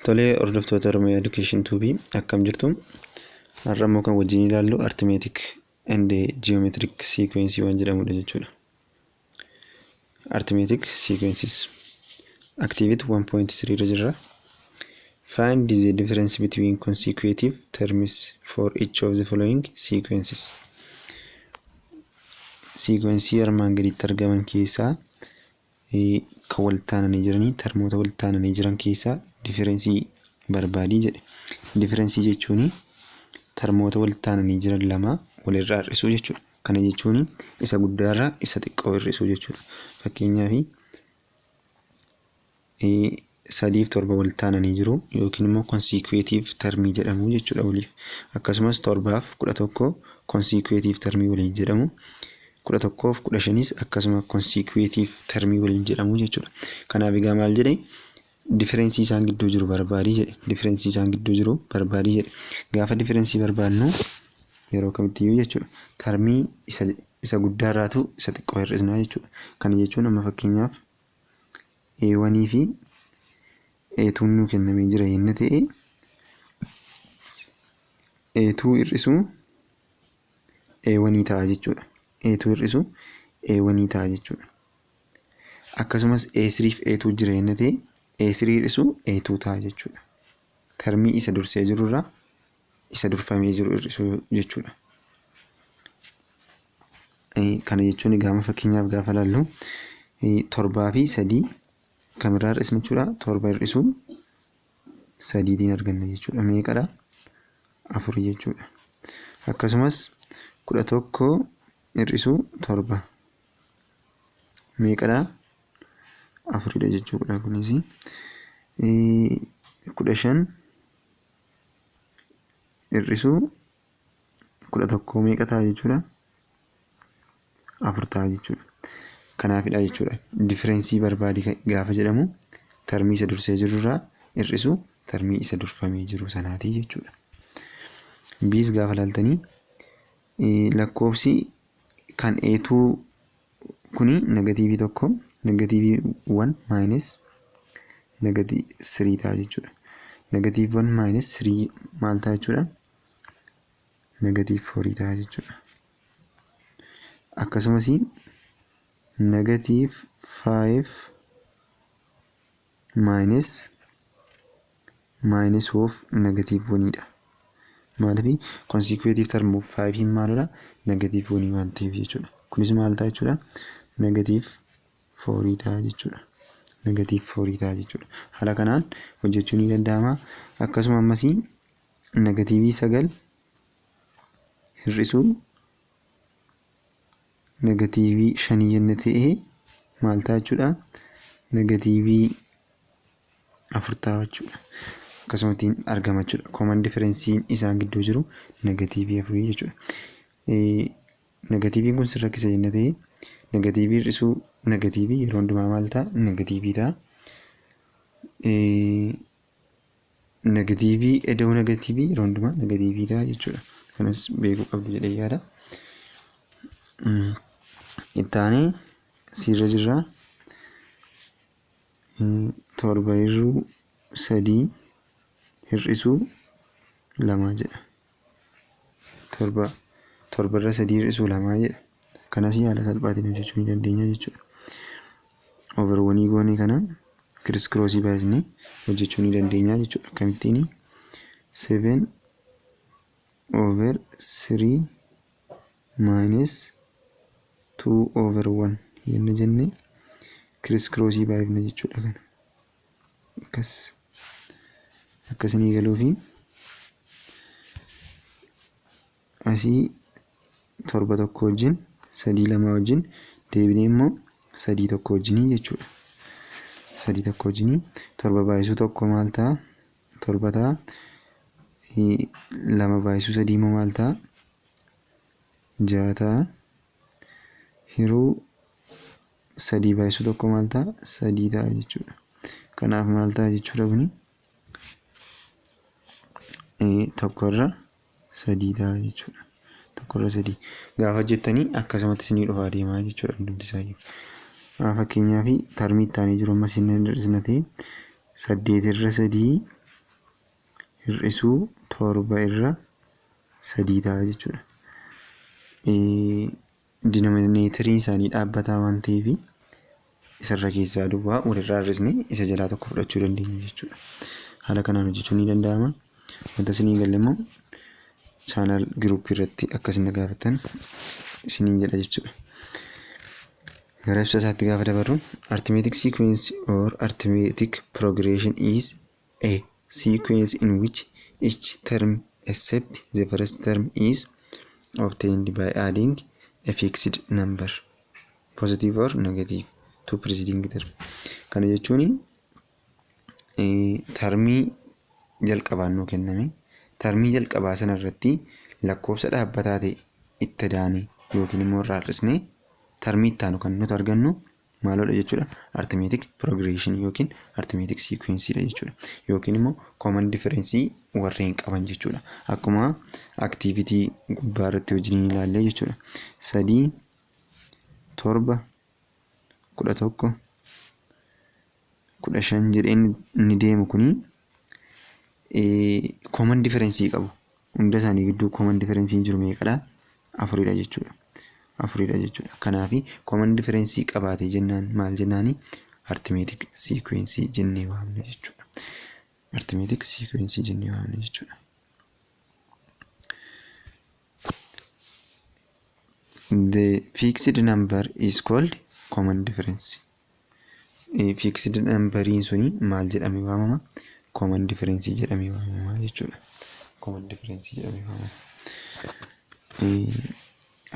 Tolee, hordoftoota Oromiyaa Education Tube, akkam jirtu? Har'a immoo kan wajjin ilaallu arithmetic and geometric sequence waan jedhamudha jechuudha. Arithmetic sequences activity 1.3 irra jirra. Find the difference between consecutive terms for each of the following sequences. Sequence armaan gaditti argaman keessaa kan walitti aananii jiranii, termoota walitti aananii jiran keessaa difference barbaadii jedhe. Difference jechuun termoota walitti aananii jiran lama walirraa hir'isuu jechuudha. Kana jechuun isa guddaarraa isa xiqqoo hir'isuu jechuudha. Fakkeenyaaf, sadiif torba walitti aananii jiru yookiin immoo consecutive termii jedhamu jechuudha waliif. Akkasumas torbaaf 11 consecutive termii waliin jedhamu. 11f 15s akkasuma consecutive termii waliin jedhamu jechuudha. Kanaaf egaa maal jedhe? Difference isaan gidduu jiru barbaadii jedhe. Difference isaan gidduu jiru barbaadii jedhe. Gaafa difference barbaadnu yeroo kamittiyyuu jechuudha, termii isa guddaarraatu isa xiqqoo hir'isnaa jechuudha. Kana jechuun amma fakkeenyaaf A1 fi A2 nuu kennamee jira yenna ta'e, A2 hir'isuu A1 ta'a jechuudha. A2 hir'isuu A1 ta'a jechuudha. Akkasumas A3 fi A2 jira yenna ta'e, A3 hir'isuu A2 ta'a jechuudha. Termii isa dursee jirurraa isa durfamee jiru hir'isuu jechuudha. Kana jechuun gaafa fakkeenyaaf gaafa ilaallu, torbaa fi sadii kamirraa hir'isna jechuudha? Torba hir'isuu sadiitiin arganna jechuudha. Meeqadha? Afur jechuudha. Akkasumas 11 hir'isuu torba meeqadha? Afuridha jechuudha kunis. 15 hir'isuu 11 meeqa ta'a jechuudha? Afur ta'a jechuudha. Kanaafidha jechuudha. Difference barbaadi gaafa jedhamu termii isa dursee jirurraa hir'isuu termii isa durfamee jiru sanaati jechuudha. Biis gaafa laaltanii, lakkoofsi kan A2 kuni negative tokko, negative one minus negative three ta'a jechuudha. Negative one minus three maal ta'a jechuudha? Negative four ta'a jechuudha. Akkasumas negative five minus minus of negative oneiidha. Maaliif? Consecutive term of fiveiin maalidha? Negative one waan ta'eef jechuudha. Kunis maal ta'a jechuudha? Negative four ta'a jechuudha. Negative four ta'a jechuudha. Haala kanaan hojjechuun ni danda'ama. Akkasuma ammas negative sagal hir'isuu negative shanii jenne ta'ee maal ta'a jechuudha? Negative afur ta'a jechuudha. Akkasumattiin argama jechuudha. Common differenceiin isaan gidduu jiru negative afurii jechuudha. Negativeiin kun sirra rakkisa jenne ta'ee, negative hir'isuu negative yeroo hundumaa maal ta'a? Negative ta'a. Negative ida'uu negative yeroo hundumaa negative ta'a jechuudha. Kanas beekuu qabdu jedhee yaada. Itti aanee siirra jirra. Torba hir'uu sadii hir'isuu lamaa jedha. Torba torbarra sadii hir'isuu lamaa jedha. Kanas haala salphaatiin hojjechuu ni dandeenya jechuudha. Over one goonee kana criss cross baasnee hojjechuu ni dandeenya jechuudha. Akkamittiin? Seven over three minus two over one yenna jennee criss cross baay'ifna jechuudha kana. Akkas akkasinii galuu fi asii torba tokko wajjin, sadii lama wajjin, deebinee immoo sadii tokko wajjinii jechuudha. Sadii tokko wajjinii, torba baay'isuu tokko maal ta'a? Torba ta'a. Lama baay'isuu sadii immoo maal ta'a? Ja'a ta'a. Hiruu sadii baay'isuu tokko maal ta'a? Sadii ta'a jechuudha. Kanaaf maal ta'a jechuudha kuni? Tokko irra sadii ta'a jechuudha. Tokko irra sadii. Gaafa hojjettanii akkasumatti isinii dhufaa deemaa jechuudha hundumti isaayyuu. Fakkeenyaaf, termii itti aanee jiru ammas inni hir'isna ta'e saddeet irra sadii hir'isuu 7 irra 3 ta'a jechuudha. Denominatoriin isaanii dhaabbataa waan ta'eef isarra keessaa duwwaa walirraa hir'isnee isa jalaa tokko fudhachuu dandeenya jechuudha. Haala kanaan hojjechuun ni danda'ama. Wanta isinii galle immoo channel groupii irratti akka isin gaafattan isiniin jedha jechuudha. Gara ibsa isaatti gaafa dabarru, arithmetic sequence or arithmetic progression is a sequence in which each term except the first term is obtained by adding a fixed number, positive or negative, to preceding term. Kana jechuun termii jalqabaan nuu kenname, termii jalqabaa sana irratti lakkoofsa dhaabbataa ta'e itti daanee yookiin immoo irraa hir'isnee termii itti aanu kan nuti argannu maaloodha jechuudha? Arithmetic progression yookiin arithmetic sequence dha jechuudha. Yookiin immoo common difference warreen qaban jechuudha. Akkuma activity gubbaa irratti wajjin ilaallee jechuudha. 3, 7, 11, 15 jedhee inni deemu kuni common difference qabu. Hunda isaanii gidduu common difference jiru meeqadha? Afuridha jechuudha. Afuridha jechuudha. Kanaafi common difference qabaate jennaan maal jennaani? Arithmetic sequence jennee waamna jechuudha. Arithmetic sequence jennee waamna jechuudha. The fixed number is called common difference. Fixed numberiin suni maal jedhamee waamama? Common difference jedhamee waamama jechuudha. Common difference jedhamee waamama.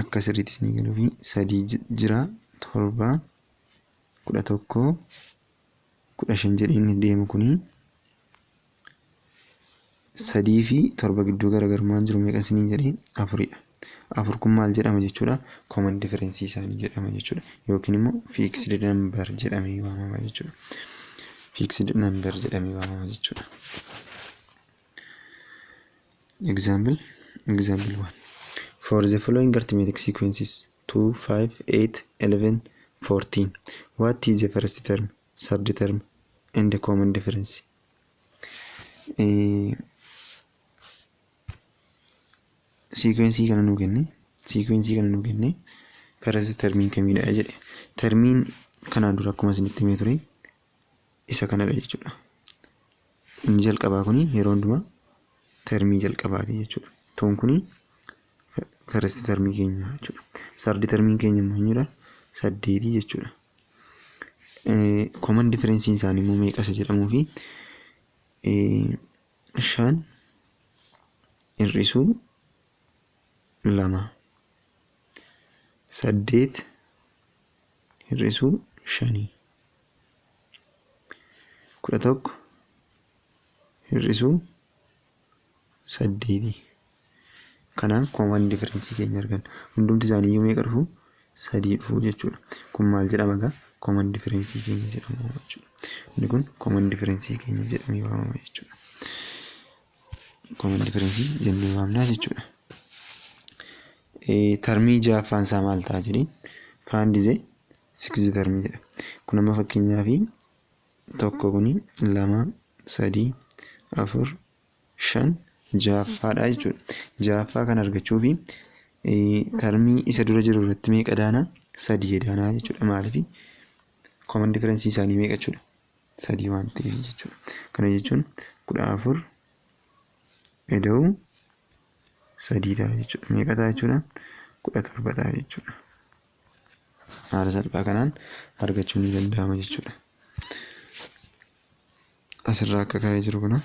Akka sirriitti isinii galuufi 3 jira, 7, 11, 15 jedhee inni deemu kuni 3 fi 7 gidduu garaagarummaan jiru meeqa isiniin jedhee? Afuridha. Afur kun maal jedhama jechuudha? Common difference isaanii jedhama jechuudha. Yookiin immoo fixed number jedhamee waamama jechuudha. Fixed number jedhamee waamama jechuudha. Example 1. For the following arithmetic sequences 2, 5, 8, 11, 14, what is the first term, third term and the common difference? Sequence kana nuu kenne, sequence kana nuu kenne, first termiin kamidha jedhe. Termiin kanaan dura akkuma isinitti himee ture isa kanadha jechuudha. Inni jalqabaa kuni yeroo hundumaa termii jalqabaati jechuudha. Toon kuni first termii keenya jechuudha. Third termiin keenya immoo eenyudha? 8 jechuudha. Common difference isaanii immoo meeqa isa jedhamuu fi 5 hir'isuu 2, 8 hir'isuu 5, 11 hir'isuu 8. Kanaan common difference keenya arganna. Hundumti isaanii iyyuu meeqa dhufu? 3 dhufu jechuudha. Kun maal jedhama egaa? Common difference keenya jedhama jechuudha. Inni kun common difference keenya jedhamee waamama jechuudha. Common difference jennee waamna jechuudha. Termii ja'affaan isaa maal ta'a jedhee, find the sixth termii jedha. Kun amma fakkeenyaaf 1 kuni 2, 3, 4, 5, ja'affaadha jechuudha. Ja'affaa kana argachuuf termii isa dura jiru irratti meeqa daanaa? 3 daanaa jechuudha. Maaliif? Common difference isaanii meeqa jechuudha? 3 waan ta'eef jechuudha. Kana jechuun 14 ida'uu 3 ta'a jechuudha. Meeqa ta'a jechuudha? 17 ta'a jechuudha. Haala salphaa kanaan argachuun ni danda'ama jechuudha. Asirraa akka kaa'ee jiru kuna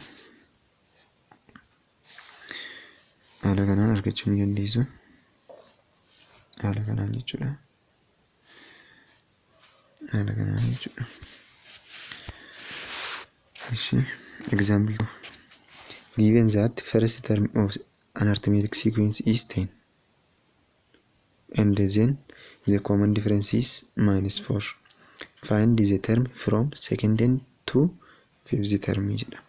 haala kanaan argachuu ni dandeessu. Haala kanaan jechuudha. Haala kanaan jechuudha. Example 2. Given that first term of an arithmetic sequence is 10 and then the common difference is -4, find the term from second and to fifth term jedha.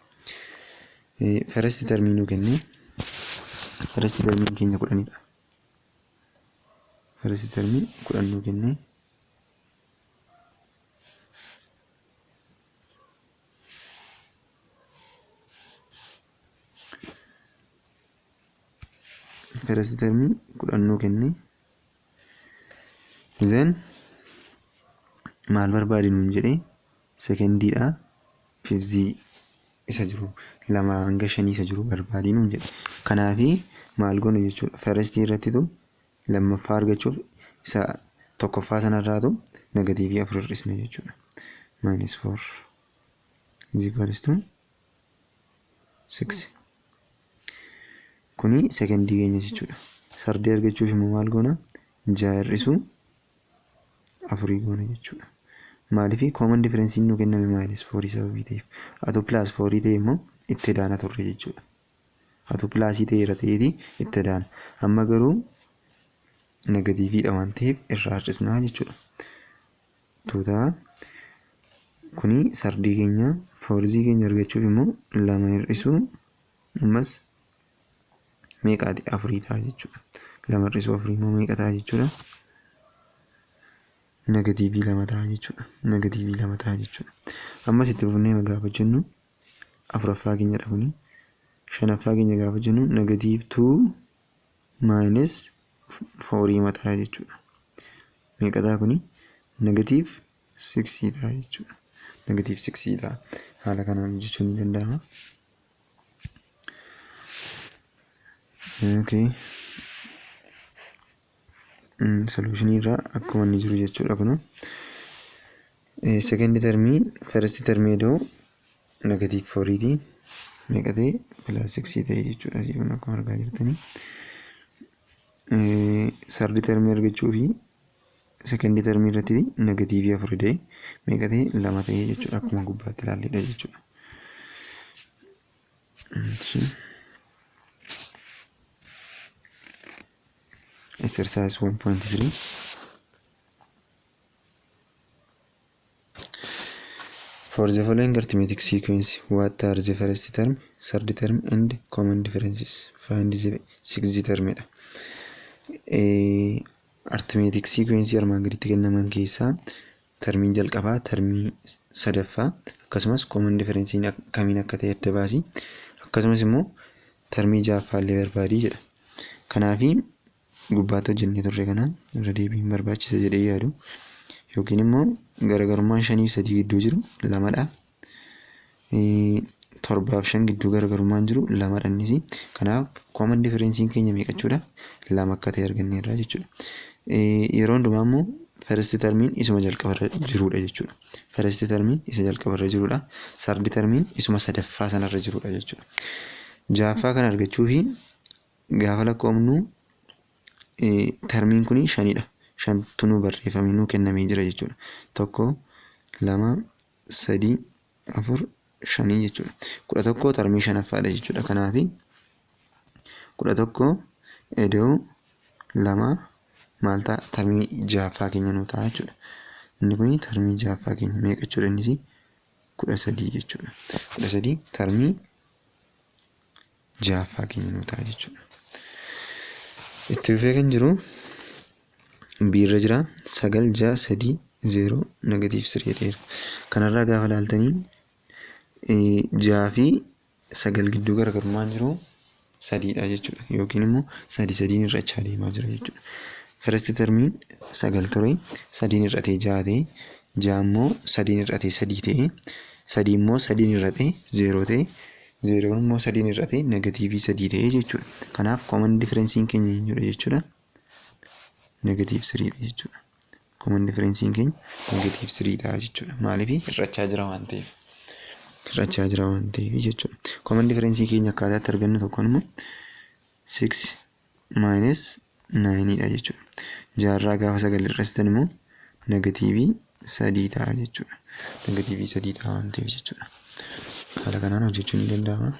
First term nu kenne, first term keenya 10dha. First term 10 nu kenne, First termii 10 nuu kenne. Then maal barbaadi nuun jedhee? Secondiidha fifthii isa jiru, 2 hanga 5 isa jiru barbaadi nuun jedhe. Kanaafi maal goona jechuudha? Firstii irrattitu lammaffaa argachuuf isa tokkoffaa sanarraatu negative 4 hir'isna jechuudha. Minus 4 is equals to 6. Kuni secondii keenya jechuudha. Thirdii argachuuf immoo maal goona? 6 hir'isuu 4 goona jechuudha. Maaliif? Common differenceiin nu kenname minus 4 sababii ta'eef. Atu plus 4 ta'e immoo itti daana turre jechuudha. Atu plusii ta'eera ta'eeti itti daana. Amma garuu negativeiidha waan ta'eef irraa hir'isnaa jechuudha. Tuutaa kuni thirdii keenya. Fourthii keenya argachuuf immoo 2 hir'isuu ammas meeqaati? 4 ta'a jechuudha. 2 hir'isuu 4 immoo meeqa ta'a jechuudha? Negative 2 ta'a jechuudha. Negative 2 ta'a jechuudha. Ammas itti fufnee gaafa jennu afuraffaa keenyadha kuni. Shanaffaa keenya gaafa jennu negative 2 minus 4 ta'a jechuudha. Meeqa ta'a kuni? Negative 6 ta'a jechuudha. Negative 6 ta'a. Haala kanaan hojjechuun ni danda'ama. Okay. Solutionii irraa akkuma inni jiru jechuudha kunu. Second termii first termii iddoo negative 4ti. Meeqa ta'e? Plus 6 ta'e jechuudha. Asii kun akkuma argaa jirtanii. Third termii argachuu fi second termii irratti negative 4 ta'e meeqa ta'e? 2 ta'e jechuudha. Akkuma gubbaatti ilaalledha jechuudha. Exercise 1.3. For the following arithmetic sequence, what are the first term, third term and common differences? Find the sixth term dha. Arithmetic sequence armaan gaditti kennaman keessaa termiin jalqabaa, termii sadaffaa, akkasumas common difference kamiin akka ta'e adda baasi. Akkasumas immoo termii ja'affaa illee barbaadii jedha. Kanaafi gubbaatti hojjennee turre kana irra deebiin barbaachisa jedhee yaadu. Yookiin immoo garaagarummaan 5 fi 3 gidduu jiru 2dha. 7 fi 5 gidduu garaagarummaan jiru 2dha innis. Kanaaf common differenceiin keenya meeqa jechuudha? 2 akka ta'e arganneerra jechuudha. Yeroo hundumaa immoo first termiin isuma jalqabarra jirudha jechuudha. First termiin isa jalqabarra jirudha. Third termiin isuma sadaffaa sanarra jirudha jechuudha. Ja'affaa kana argachuufi gaafa lakkoofnu termiin kun 5dha. 5tu nu barreeffamee nuu kennamee jira jechuudha. 1, 2, 3, 4, 5 jechuudha. 11 termii shanaffaadha jechuudha. Kanaafi 11 ida'uu 2 maal ta'a? Termii ja'affaa keenya nuu ta'a jechuudha. Inni kun termii ja'affaa keenya meeqa jechuudha innis? 13 jechuudha. 13 termii ja'affaa keenya nuu ta'a jechuudha. Itti fufee kan jiru biirra jira 9, 6, 3, 0, negative 3 jedheera. Kanarraa gaafa ilaaltanii 6 fi 9 gidduu garaagarummaan jiru 3dha jechuudha. Yookiin immoo sadi sadiin hir'achaa deemaa jira jechuudha. First termiin 9 ture, sadiin hir'atee 6 ta'e, 6 immoo sadiin hir'atee 3 ta'e, 3 immoo sadiin hir'atee 0 ta'e, 0 immoo sadiin hir'atee negative 3 ta'e jechuudha. Kanaaf common differenceiin keenya eenyudha jechuudha? Negative 3dha jechuudha. Common differenceiin keenya negative 3 ta'a jechuudha. Maaliif? Hir'achaa jira waan ta'eef. Hir'achaa jira waan ta'eef jechuudha. Common differenceii keenya akkaataa itti argannu tokkoon immoo 6 minus 9dha jechuudha. 6rraa gaafa 9 hir'istan immoo negative 3 ta'a jechuudha. Negative 3 ta'a waan ta'eef jechuudha. Haala kanaan hojjechuun ni danda'ama.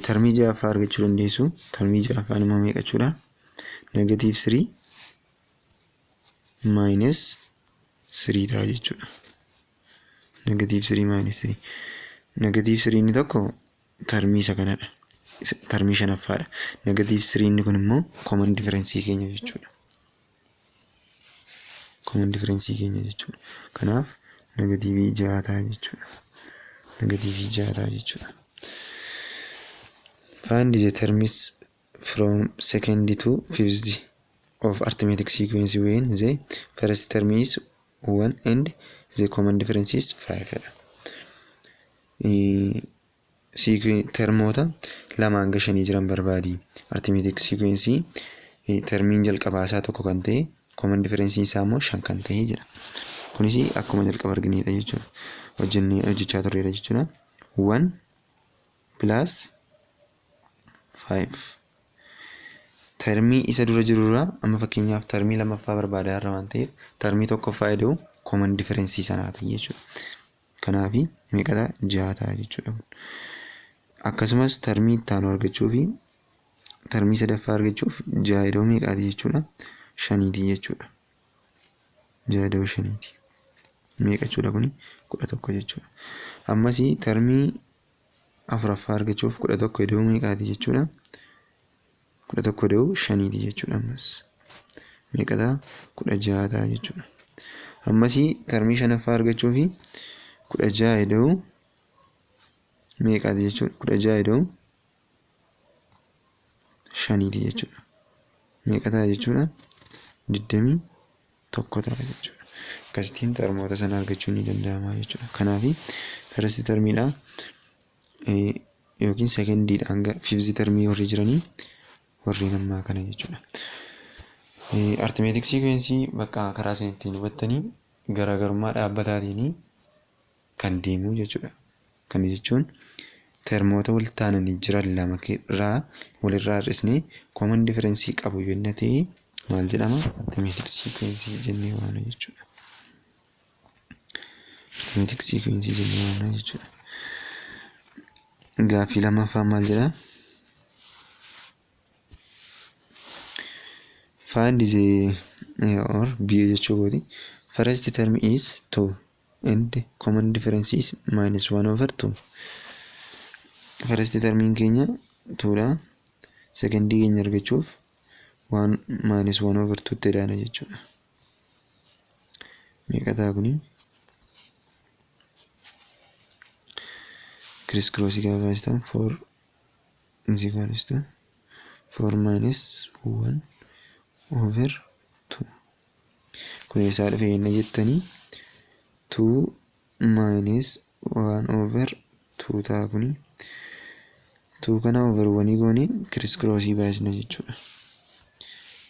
Termii ja'affaa argachuu dandeessu. Termii ja'affaan immoo meeqa jechuudha? Negative 3 minus 3 ta'a jechuudha. Negative 3 minus 3. Negative 3 inni tokko termii isa kanadha. Termii shanaffaadha. Negative 3 inni kun immoo common difference keenya jechuudha. Common difference keenya jechuudha. Kanaaf negative 6 ta'a jechuudha. Negative 6 ta'a jechuudha. Find the terms from second to fifth of arithmetic sequence when the first term is 1 and the common difference is 5 dha. Termoota 2 hanga 5 jiran barbaadi. Arithmetic sequence termiin jalqabaa isaa 1 kan ta'e, common difference isaa immoo 5 kan ta'e jedha. Kunis akkuma jalqaba arginedha jechuudha. Hojjennee hojjechaa turredha jechuudha. 1 plus 5 termii isa dura jirurraa, amma fakkeenyaaf termii lammaffaa barbaadaa irra waan ta'eef, termii tokkoffaa ida'u common difference sanaati jechuudha. Kanaafi meeqa ta'a? 6 ta'a jechuudha. Akkasumas termii itti aanu argachuu fi termii sadaffaa argachuuf 6 ida'u meeqaati jechuudha? 5ti jechuudha. 6 ida'u 5ti. Meeqa jechuudha kuni? 11 jechuudha. Ammas termii afuraffaa argachuuf 11 ida'u meeqaati jechuudha? 11 ida'u 5ti jechuudha ammas. Meeqa ta'a? 16 ta'a jechuudha. Ammas termii shanaffaa argachuuf 16 ida'u meeqaati jechuudha? 16 ida'u 5ti jechuudha. Meeqa ta'a jechuudha? 21 ta'a jechuudha. Akkasittiin termoota sana argachuun ni danda'ama jechuudha. Kanaaf first termiidha yookiin secondiidha hanga fifth termii warri jiranii warreen ammaa kana jechuudha. Arithmetic sequence bakka karaa isin ittiin hubattanii garaagarummaa dhaabbataatiin kan deemu jechuudha. Kana jechuun termoota walitti aananii jiran lama irraa walirraa hir'isnee common difference qabu yoo ta'e maal jedhama? Arithmetic sequence jennee waamna jechuudha. Arithmetic sequence jennee waamna jechuudha. Gaaffii lammaffaan maal jedhaa? Find the or B jechuu kooti. First term is 2 and common difference is minus 1 over 2. First termiin keenya 2 dha. Secondii keenya argachuuf 1 minus 1 over 2 tti idaana jechuudha. Meeqa ta'a kuni? Criss crossii gaafa baasitan 4 is equals to 4 minus 1 over 2. Kun eessaa dhufe jenna jettanii, 2 minus 1 over 2 ta'a kuni. 2 kana over 1 goone criss crossii baasna jechuudha.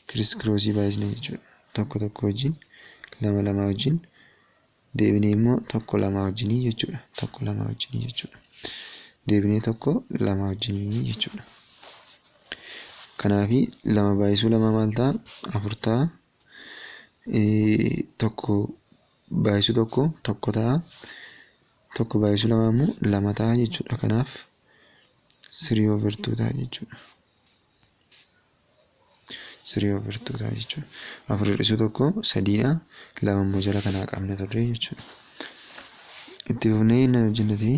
Criss crossii baasna jechuudha. Tokko tokko wajjin, lama lama wajjin, deebinee immoo tokko lama wajjinii jechuudha. Tokko lama wajjinii jechuudha. Deebinee tokko lama wajjinii jechuudha. Kanaafi lama baay'isuu lama maal ta'a? 4 ta'a. Tokko baay'isuu tokko tokko ta'a. Tokko baay'isuu lama immoo lama ta'a jechuudha. Kanaaf 3 over 2 ta'a jechuudha. 3 over 2 ta'a jechuudha. 4 hir'isuu 1 sadiidha. 2 immoo jala kanaa qabna turre jechuudha. Itti fufnee inni hojjenna ta'e,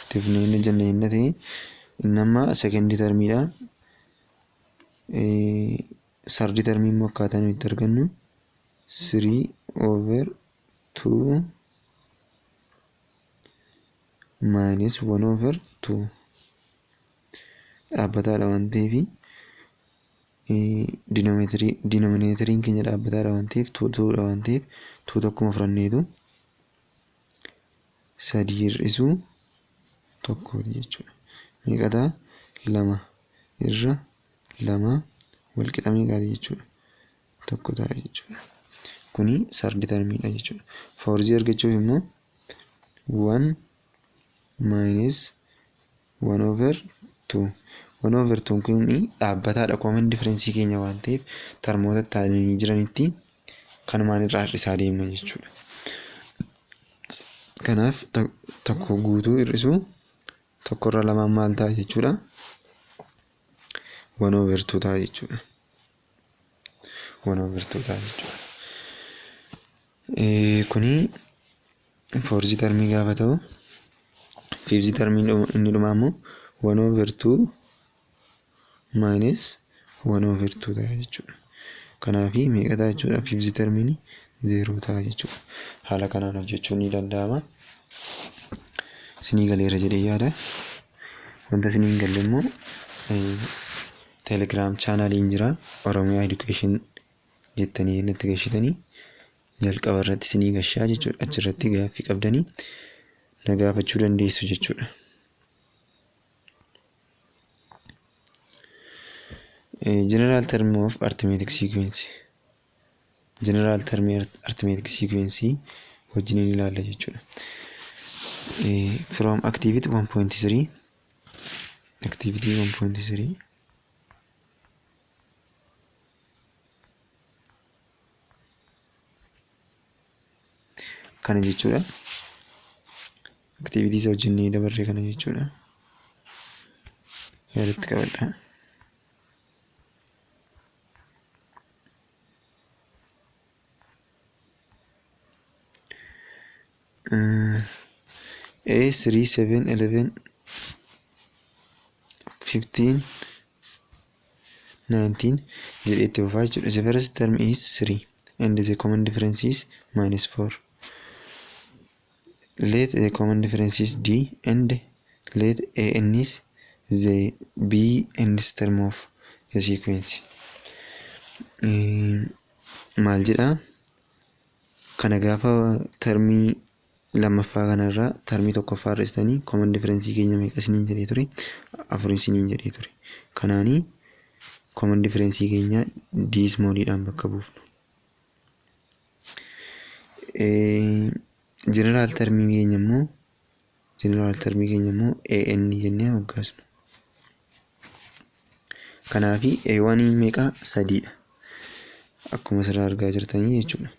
itti fufnee inni hojjenna inni ta'e, inni amma second termiidha. Third termii immoo akkaataa nuyi itti argannu 3 over 2 minus 1 over 2 dhaabbataadha waan ta'eef, denominatoriin keenya dhaabbataadha waan ta'eef, 2 2dha waan ta'eef, 2 tokkuma fudhanneetu 3 hir'isuu 1ti jechuudha. Meeqa ta'a? 2 irra 2 wal qixa meeqaati jechuudha? 1 ta'a jechuudha. Kuni third termiidha jechuudha. Fourthii argachuuf immoo 1 minus 1 over 2. 1 over 2 kun dhaabbataadha, common difference keenya waan ta'eef, termoota ta'anii jiranitti kanumaan irraa hir'isaa deemna jechuudha. Kanaaf 1 guutuu hir'isuu 1 irra 2n maal ta'a jechuudha? 1 over 2 ta'a jechuudha. 1 over 2 ta'a jechuudha. Kuni fourth termii gaafa ta'u, fifth termii inni dhumaa immoo 1 over 2 minus 1 over 2 ta'a jechuudha. Kanaafi meeqa ta'a jechuudha? Fifth termiin 0 ta'a jechuudha. Haala kanaan hojjechuun ni danda'ama. Isinii galeera jedhee yaada. Wanta isin hin galle immoo Telegram channeliin jira, Oromiyaa Education jettanii natti gashitanii jalqaba irratti isinii gashaa jechuudha. Achirratti gaaffii qabdanii na gaafachuu dandeessu jechuudha. General term of arithmetic sequence. General term arithmetic sequence wajjiniin ilaalla jechuudha. From activity 1.3, activity 1.3, kana jechuudha. Activity isa hojjennee dabarree kana jechuudha. Yaadatti qabadhaa. A 3 7 11 15 19 jedhee itti fufaa jechuudha. The first term is 3 and the common difference is minus 4. Let the common difference is d and let a n is the b nth term of the sequence. Maal jedhaa? Kana gaafa termii lammaffaa kanarraa termii tokkoffaa hir'istanii common difference keenya meeqa isiniin jedhee ture? Afur isiniin jedhee ture. Kanaanii common difference keenya d smalliidhaan bakka buufnu. General termii keenya immoo an jennee moggaasnu. Kanaafi A1 meeqa? Sadiidha. Akkuma asirraa argaa jirtanii jechuudha.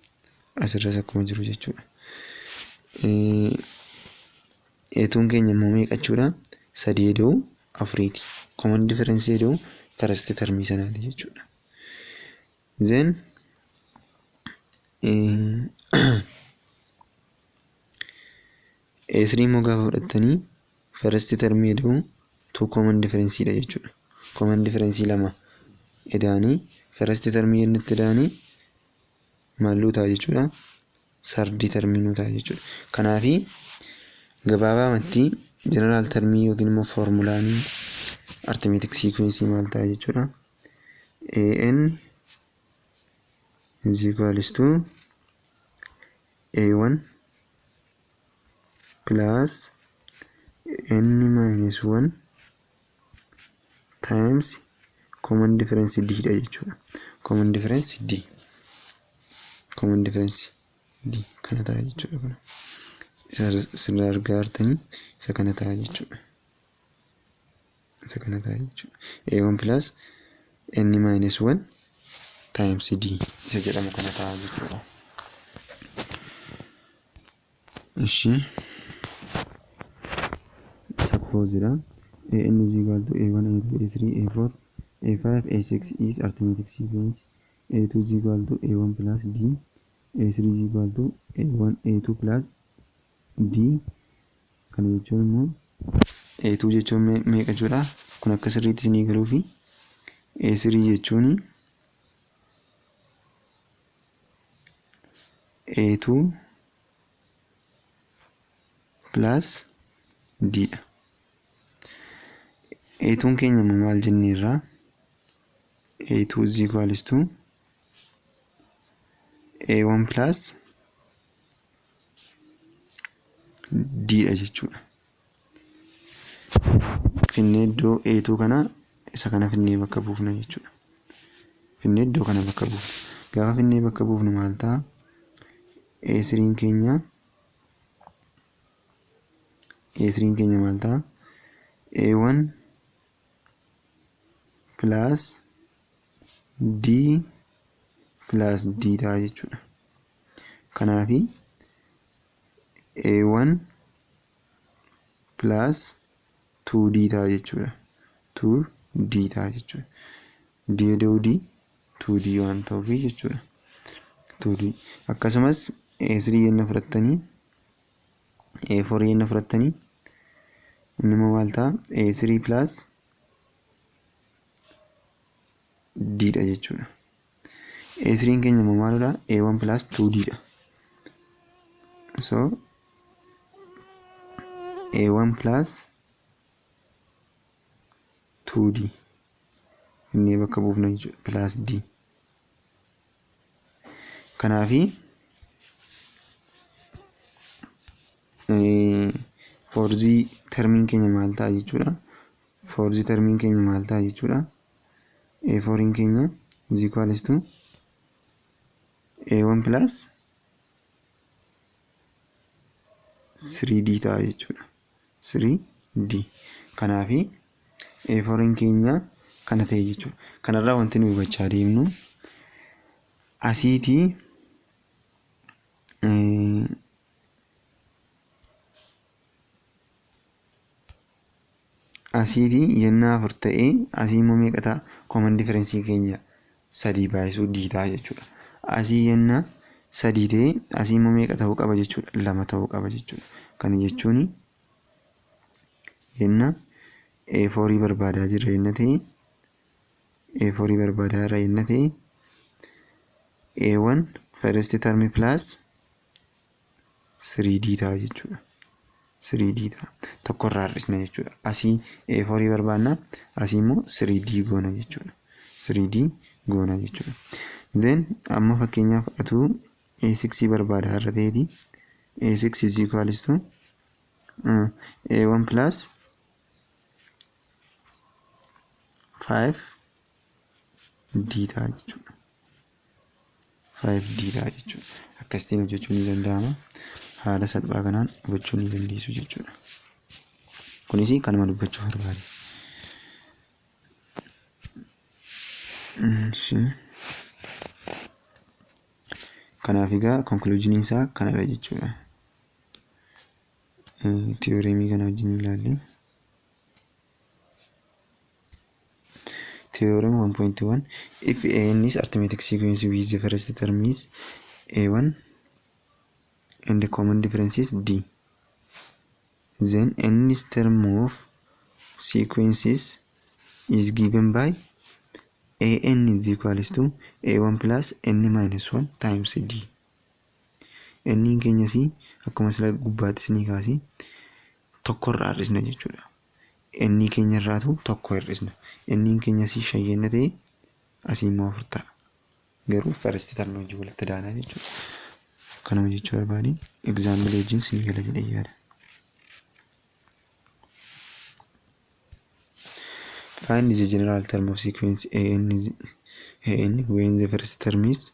Asirras akkuma jiru jechuudha. A2n keenya immoo meeqa jechuudha? Sadii ida'uu afuriiti. Common difference ida'uu first termii sanaati jechuudha. Then A3 immoo gaafa fudhattanii first termii ida'uu two common difference dha jechuudha. Common difference lama ida'anii first termii inni itti ida'anii maal ta'a jechuudha? Third termii nuu ta'a jechuudha. Kanaafi gabaabaamatti general termii yookiin immoo formulaanii arithmetic sequence maal ta'a jechuudha? AN is equals to A1 plus n minus 1 times common difference d dha jechuudha. Common difference d. Common difference d kana ta'a jechuudha kun. Isa sirraa argaa jirtanii isa kana ta'a jechuudha. Isa kana ta'a jechuudha. A1 plus n minus 1 times d isa jedhamu kana ta'a jechuudha. Ishi suppose dha. AN is equal to A1, A2, A3, A4, A5, A6 is arithmetic sequence. A2 is equal to A1 plus D. A3 is equal to A1, A2 plus D. Kana jechuun immoo A2 jechuun meeqa jechuudha? Kun akka sirriitti isinii galuufi A3 jechuun A2 plus D dha. A2 keenya immoo maal jenneerra? A2 is equals to A1 plus D dha jechuudha. Finnee iddoo A2 kana isa kana finnee bakka buufna jechuudha. Finnee iddoo kana bakka buufna. Gaafa finnee bakka buufnu maal ta'a? A3 keenya maal ta'a? A1 plus D plus D ta'a jechuudha. Kanaafi A1 plus 2D ta'a jechuudha. 2D ta'a jechuudha. D ida'uu D 2D waan ta'uufi jechuudha. 2D. Akkasumas A3 yenna fudhattanii A4 yenna fudhattanii inni immoo maal ta'a? A3 plus D dha jechuudha. A3 keenya immoo maalidha? A1 plus 2D dha. So A1 plus 2d inni bakka buufna jechuudha, plus d. Kanaafi fourth termiin keenya maal ta'a jechuudha? Fourth termiin keenya maal ta'a jechuudha? A4 keenya is equals to A1 plus 3D ta'a jechuudha. 3D. Kanaafi A4 keenya kana ta'e jechuudha. Kanarraa wanti nu hubachaa deemnu asiitii asiitii yennaa afur ta'ee, asii immoo meeqa ta'a? Common difference keenya sadii baay'isuu d ta'a jechuudha. Asii yennaa sadii ta'ee, asii immoo meeqa ta'uu qaba jechuudha? Lama ta'uu qaba jechuudha. Kana jechuun yenna A4 barbaadaa jirra yenna ta'e, A4 barbaadaa jirra yenna ta'e, A1 first term plus 3D ta'a jechuudha. 3D ta'a. Tokkorraa hir'isna jechuudha. Asii A4 barbaanna, asii immoo 3D goona jechuudha. 3D goona jechuudha. Then amma fakkeenyaaf atuu A6 barbaadaa irra ta'eeti, A6 is equals to A1 plus 5 D ta'a jechuudha. 5D ta'a jechuudha. Akkasitiin hojjechuun ni danda'ama. Haala salphaa kanaan hubachuu ni dandeessu jechuudha. Kunis kanuma dubbachuu barbaade. Kanaaf egaa conclusioniin isaa kanadha jechuudha. Theoremii kana wajjin ilaalle. Theorem 1.1: If an is arithmetic sequence with the first term is a1 and the common difference is d, then nth term of sequences is given by an is equals to a1 plus n minus 1 times d. N keenyas akkuma sila gubbaatti isinii kaasee tokkorraa hir'isna jechuudha. N keenya irraatu tokko hir'isna. N keenyas shan yenna ta'e, asii immoo afur ta'a. Garuu first term wajjin walitti daanaa jechuudha. Kanuma jechuu barbaade, example wajjin sii gala jedhee yaada. Find the general term of sequence AN is AN when the first term is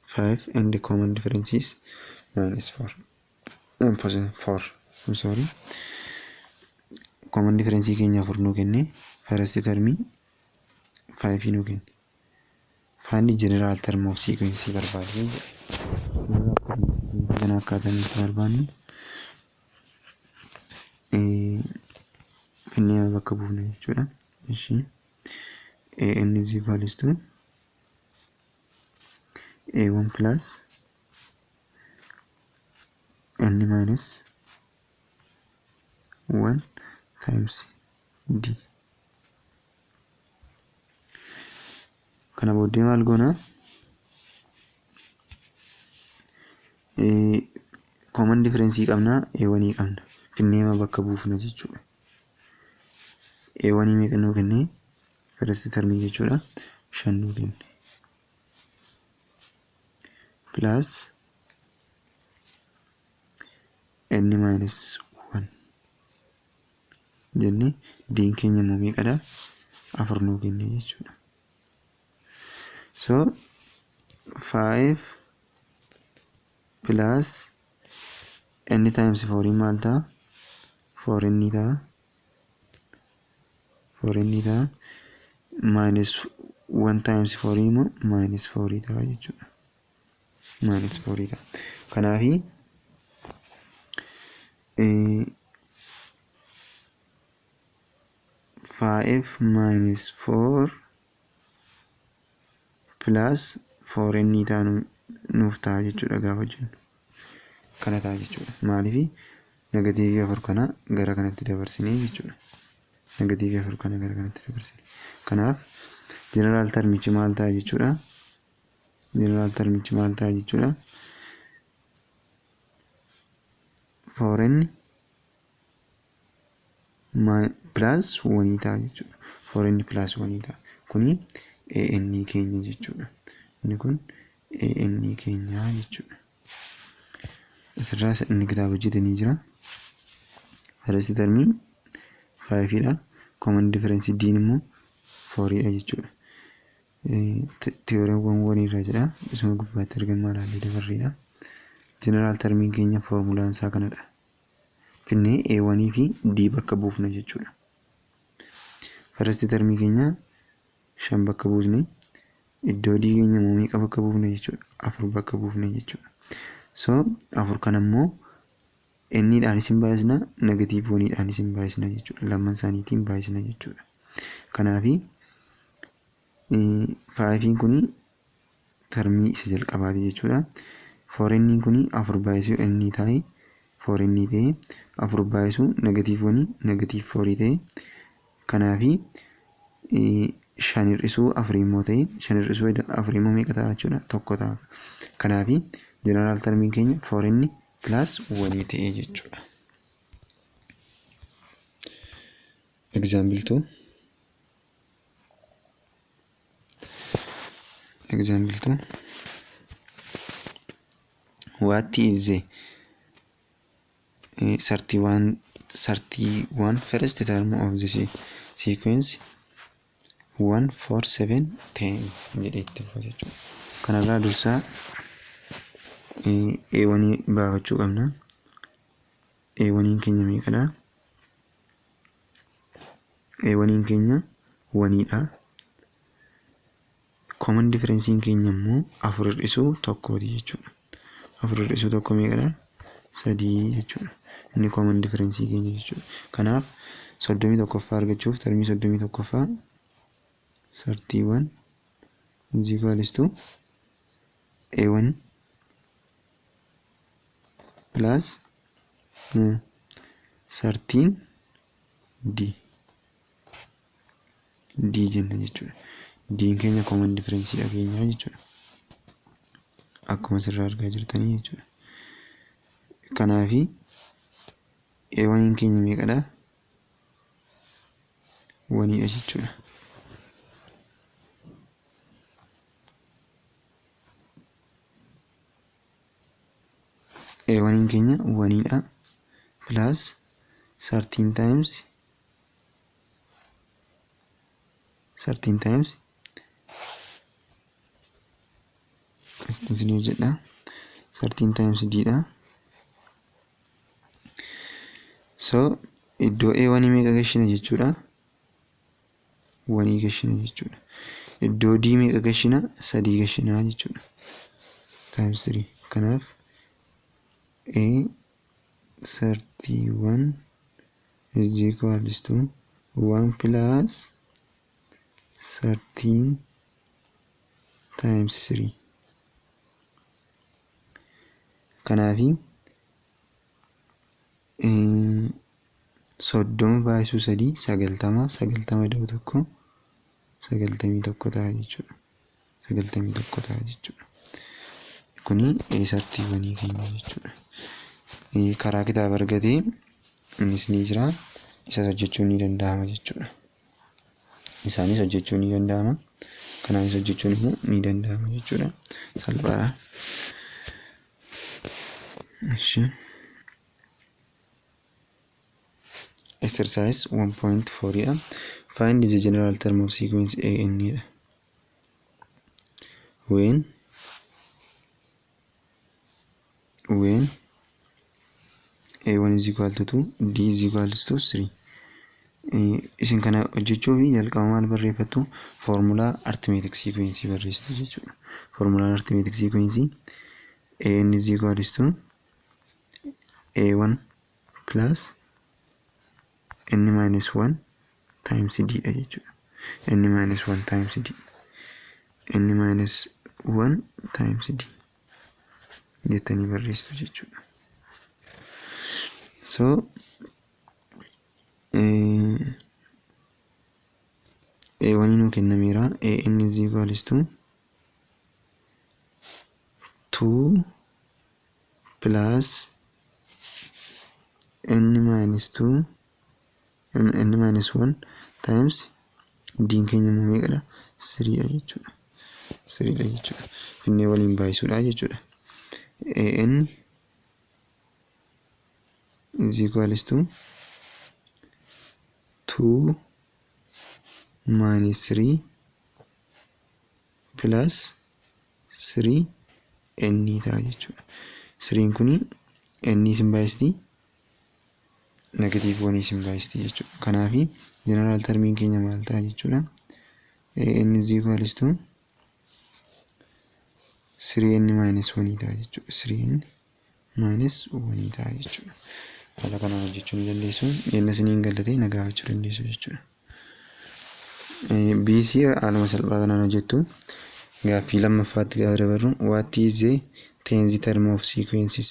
5 and the common difference is minus 4. 4. I'm sorry. Common difference keenya afur nuu kenne, first termii 5 nuu kenne. Find general term of sequence barbaade. Kana akkaataa nuti barbaannu finnee bakka buufna jechuudha. Ishi AN is equals to A1 plus N minus 1 times D. Kana booddee maal goona? Common difference qabna, A1 qabna. Finneema bakka buufna jechuudha. A1 meeqa nuu kenne? First term jechuudha. Shan nuu kenne. Plus n minus 1 jenne, diin keenya immoo meeqadha? Afur nuu kenne jechuudha. So 5 plus n times 4 maal ta'a? 4 n ta'a. 4 n ta'a. Minus 1 times 4 immoo minus 4 ta'a jechuudha. Minus 4 ta'a. Kanaafi 5 minus 4 plus 4 n ta'a nuuf ta'a jechuudha gaafa jennu. Kana ta'a jechuudha. Maaliif? Negative afur kana gara kanatti dabarsinee jechuudha. Negative afur kana gara kanatti dabarsine. Kanaaf general termichi maal ta'a jechuudha? General termichi maal ta'a jechuudha? 4n plus 1 ta'a jechuudha. 4n plus 1 ta'a. Kuni an keenya jechuudha. Inni kun an keenya jechuudha. Asirraa inni kitaaba hojjetanii jira. First termiin 5 dha. Common difference d immoo 4 dha jechuudha. Theorem 1 irraa jedha. Isuma gubbaatti argamaa ilaallee dabarreedha. General termiin keenya foormulaan isaa kanadha. Finnee A1 fi D bakka buufna jechuudha. First termii keenya 5 bakka buusne, iddoo D keenya immoo meeqa bakka buufne jechuudha? 4 bakka buufne jechuudha. So 4 kana immoo n dhaanis hin baay'isna, negative 1 dhaanis hin baay'isna jechuudha. Lamman isaaniitiin baay'isna jechuudha. Kanaafi 5 kun termii isa jalqabaati jechuudha. 4n kun 4 baay'isuu n ta'e 4n ta'e, 4 baay'isuu negative 1 negative 4 ta'e. Kanaafi 5 hir'isuu 4 immoo ta'e, 5 hir'isuu 4 immoo meeqa ta'a jechuudha? 1 ta'a. Kanaafi general termiin keenya 4n plus 1 ta'e jechuudha. Example 2. Example 2. What is the 31 first term of the sequence 1 4 7 10 jedhee itti fufa jechuudha. Kanarraa dursaa A1 baafachuu qabna. A1 keenya meeqadha? A1 keenya 1dha. Common difference keenya immoo 4 hir'isuu 1ti jechuudha. 4 hir'isuu 1 meeqadha? 3 jechuudha. Inni common difference keenya jechuudha. Kanaaf 31ffaa argachuuf termii 31ffaa 31 is equals to A1 plus 13 D D jenna jechuudha. D keenya common difference dha keenya jechuudha. Akkuma asirraa argaa jirtanii jechuudha. Kanaafi A1 keenya meeqadha? 1dha jechuudha. A1 keenya 1dha plus 13 times 13 times asitti isin hojjedha, 13 times d dha. So iddoo A1 meeqa gashina jechuudha? 1 gashina jechuudha. Iddoo D meeqa gashina? 3 gashina jechuudha. Times 3. Kanaaf A 31 is equals to 1 plus 13 times 3. Kanaafi 30 baay'isuu 3 90, 90 iddoo 1 91 ta'a jechuudha. 91 ta'a jechuudha. Kuni A31 keenya jechuudha. Karaa kitaaba argatee innis ni jira. Isas hojjechuun ni danda'ama jechuudha. Isaanis hojjechuun ni danda'ama. Kanaanis hojjechuun immoo ni danda'ama jechuudha. Salphaadha. Ishi. Exercise 1.4 dha. Find the general term of sequence A N dha. When A1 is equal to 2, D is equal to 3. Isin kana hojjechuuf jalqaba maal barreeffattu? Foormulaa arithmetic sequence barreessitu jechuudha. Foormulaan arithmetic sequence AN is equal to A1 plus N minus 1 times D dha jechuudha. N minus 1 times D. N minus 1 times D jettanii barreessitu jechuudha. So A1 nuu kennameera. AN is equals to 2 plus N minus 2 N minus 1 times D'n keenya immoo meeqadha? Threedha jechuudha. Threedha jechuudha. Finnee waliin baay'isuudha jechuudha. N is equals to 2 minus 3 plus 3 n ta'a jechuudha. Threen kuni n isin baay'isti, negative one isin baay'isti jechuudha. Kanaafi general termiin keenya maal ta'a jechuudha? N is equals to 3n minus 1 ta'a jechuudha. 3n minus 1 ta'a jechuudha. Haala kanaan hojjechuu ni dandeessu. Yenna isiniin galle na gaafachuu dandeessu jechuudha. BC haaluma salphaa kanaan hojjettu. Gaaffii lammaffaatti gaafa dabarru, what is the 10th term of sequences?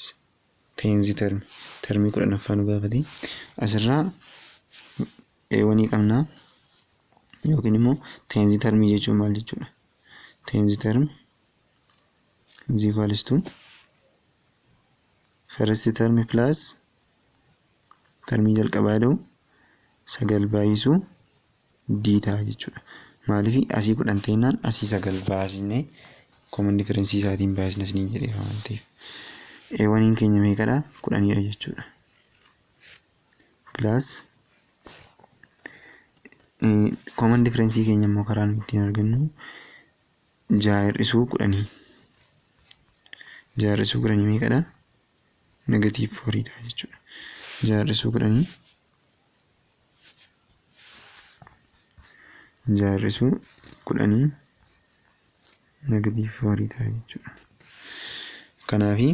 10th term, termii 10ffaa nu gaafate. Asirraa A1 qabna yookiin immoo 10th termii jechuun maal jechuudha? 10th term is equals to first term plus termii jalqabaa jedhamu sagal baay'isuu d ta'a jechuudha. Maaliif asii 10 ta'ennaan asii sagal baasnee common difference isaatiin baasna isiniin jedheera waan ta'eef. A1 keenya meeqadha? 10dha jechuudha. Plus common difference keenya immoo karaa nuyi ittiin argannu ja'a hir'isuu 10. 6 hir'isuu 10 meeqadha? Negative fourii ta'a jechuudha. 6 hir'isuu 10, 6 hir'isuu 10 negative fourii ta'a jechuudha. Kanaafi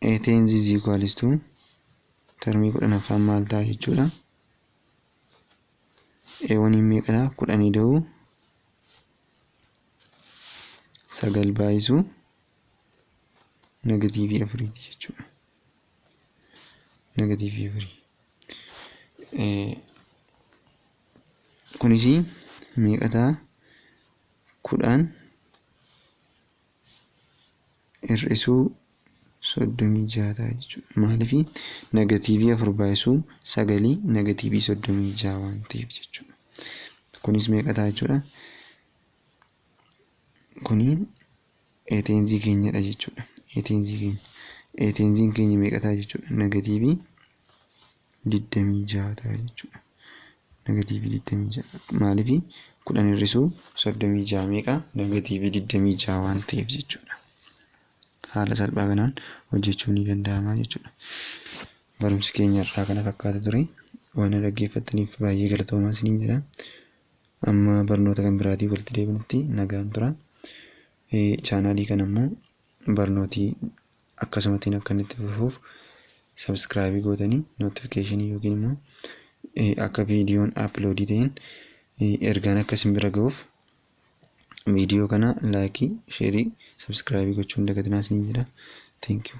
A tenth is equals to termii 10ffaan maal ta'a jechuudha? A oneiin meeqadha? 10 ida'uu sagal baay'isuu negatiivii afuriiti jechuudha. Negatiivii afurii. Kunis meeqa ta'a? 10 hir'isuu 36 ta'a jechuudha. Maaliif negatiivii afur baay'isuu sagalii negatiivii 36 waan ta'eef jechuudha. Kunis meeqa ta'a jechuudha? Kuni A tenthii keenyadha jechuudha. A tenthii keenya. A tenthiin keenya meeqa ta'a jechuudha? Negatiivii 26 ta'a jechuudha. Negatiivii 26. Maaliif 10 hir'isuu 36 meeqa? Negatiivii 26 waan ta'eef jechuudha. Haala salphaa kanaan hojjechuun ni danda'ama jechuudha. Barumsi keenya irraa kana fakkaata ture. Waan dhaggeeffattaniif baay'ee galatoomaa isiniin jedha. Amma barnoota kan biraatiin walitti deebinutti nagaan tura. Channelii kana immoo barnootii akkasumattiin akka inni itti fufuuf subscribe gootanii notificationii yookiin immoo akka viidiyoon uploadii ta'een ergaan akka isin bira ga'uuf viidiyoo kana like, share, subscribe gochuun dagatinaa isiniin jedha. Thank you.